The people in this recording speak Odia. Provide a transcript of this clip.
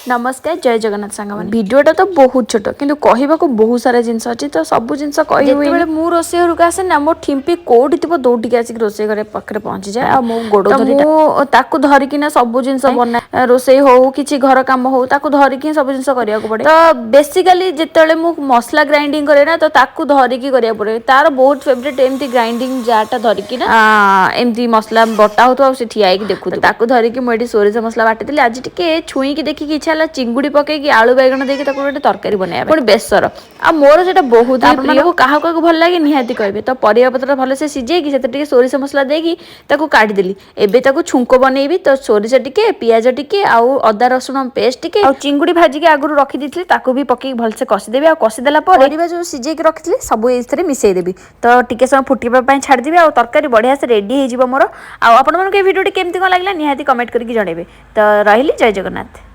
ନମସ୍କାର, ଜୟ ଜଗନ୍ନାଥ ସାଙ୍ଗମାନେ। ଭିଡ଼ିଓଟା ତ ବହୁତ ଛୋଟ, କିନ୍ତୁ କହିବାକୁ ବହୁତ ସାରା ଜିନିଷ ଅଛି, ତ ସବୁ ଜିନିଷ କହି ଯେତେବେଳେ ମୁଁ ରୋଷେଇ ଘରକୁ ଆସେ ନା, ମୋ ଠିମ୍ପି କୋଉଠି ଥିବ, ଦୌଡ଼ିକି ଆସିକି ରୋଷେଇ ଘରେ ପାଖରେ ପହଞ୍ଚିଯାଏ ଆଉ ମୋ ଗୋଡ଼ ଧରି। ମୁଁ ତାକୁ ଧରିକିନା ସବୁ ଜିନିଷ ବନାଏ। ରୋଷେଇ ହଉ, କିଛି ଘର କାମ ହଉ, ତାକୁ ଧରିକି ହିଁ ସବୁ ଜିନିଷ କରିବାକୁ ପଡେ। ତ ବେସିକାଲି ଯେତେବେଳେ ମୁଁ ମସଲା ଗ୍ରାଇଣ୍ଡିଙ୍ଗ କରେ ନା, ତ ତାକୁ ଧରିକି କରିବାକୁ ପଡେ। ତାର ବହୁତ ଫେଭରେଟ୍ ଏମିତି ଗ୍ରାଇଣ୍ଡିଙ୍ଗ ଜାରଟା ଧରିକି ନା ଏମିତି ମସଲା ବଟା ହଉଥିବ ଆଉ ସେ ଠିଆ ହେଇକି ଦେଖୁଥିବ। ତାକୁ ଧରିକି ମୁଁ ଏଠି ସୋରିଷ ମସଲା ବାଟିଥିଲି। ଆଜି ଟିକେ ଛୁଇଁକି ଦେଖିକି ଇଚ୍ଛା ହେଲା ଚିଙ୍ଗୁଡ଼ି ପକେଇକି, ଆଳୁ ବାଇଗଣ ଦେଇକି ତାକୁ ଗୋଟେ ତରକାରୀ ବନେଇବା ପାଇଁ। ପୁଣି ବେସର, ଆଉ ମୋର ସେଇଟା ବହୁତ ହି ପ୍ରିୟ। କାହାକୁ କାହାକୁ ଭଲ ଲାଗେ, ନିହାତି କହିବେ। ତ ପରିବା ପତ୍ର ଭଲସେ ସିଝେଇକି ସେଥିରେ ଟିକେ ସୋରିଷ ମସଲା ଦେଇକି ତାକୁ କାଢ଼ିଦେଲି। ଏବେ ତାକୁ ଛୁଙ୍କ ବନେଇବି। ତ ସୋରିଷ ଟିକେ, ପିଆଜ ଟିକେ ଆଉ ଅଦା ରସୁଣ ପେଷ୍ଟ ଟିକେ ଆଉ ଚିଙ୍ଗୁଡ଼ି ଭାଜିକି ଆଗରୁ ରଖିଦେଇଥିଲି, ତାକୁ ବି ପକେଇକି ଭଲସେ କଷିଦେବି। ଆଉ କଷିଦେଲା ପରେ ପରିବା ଯୋଉ ସିଝେଇକି ରଖିଥିଲି, ସବୁ ଏଇଥିରେ ମିଶେଇଦେବି। ତ ଟିକେ ସମୟ ଫୁଟିବା ପାଇଁ ଛାଡ଼ିଦେବି ଆଉ ତରକାରୀ ବଢ଼ିଆ ସେ ରେଡ଼ି ହେଇଯିବ ମୋର। ଆଉ ଆପଣମାନଙ୍କୁ ଏ ଭିଡ଼ିଓଟି କେମିତି କ'ଣ ଲାଗିଲା, ନିହାତି କମେଣ୍ଟ କରିକି ଜଣେଇବେ। ତ ରହିଲି, ଜୟ ଜଗନ୍ନାଥ।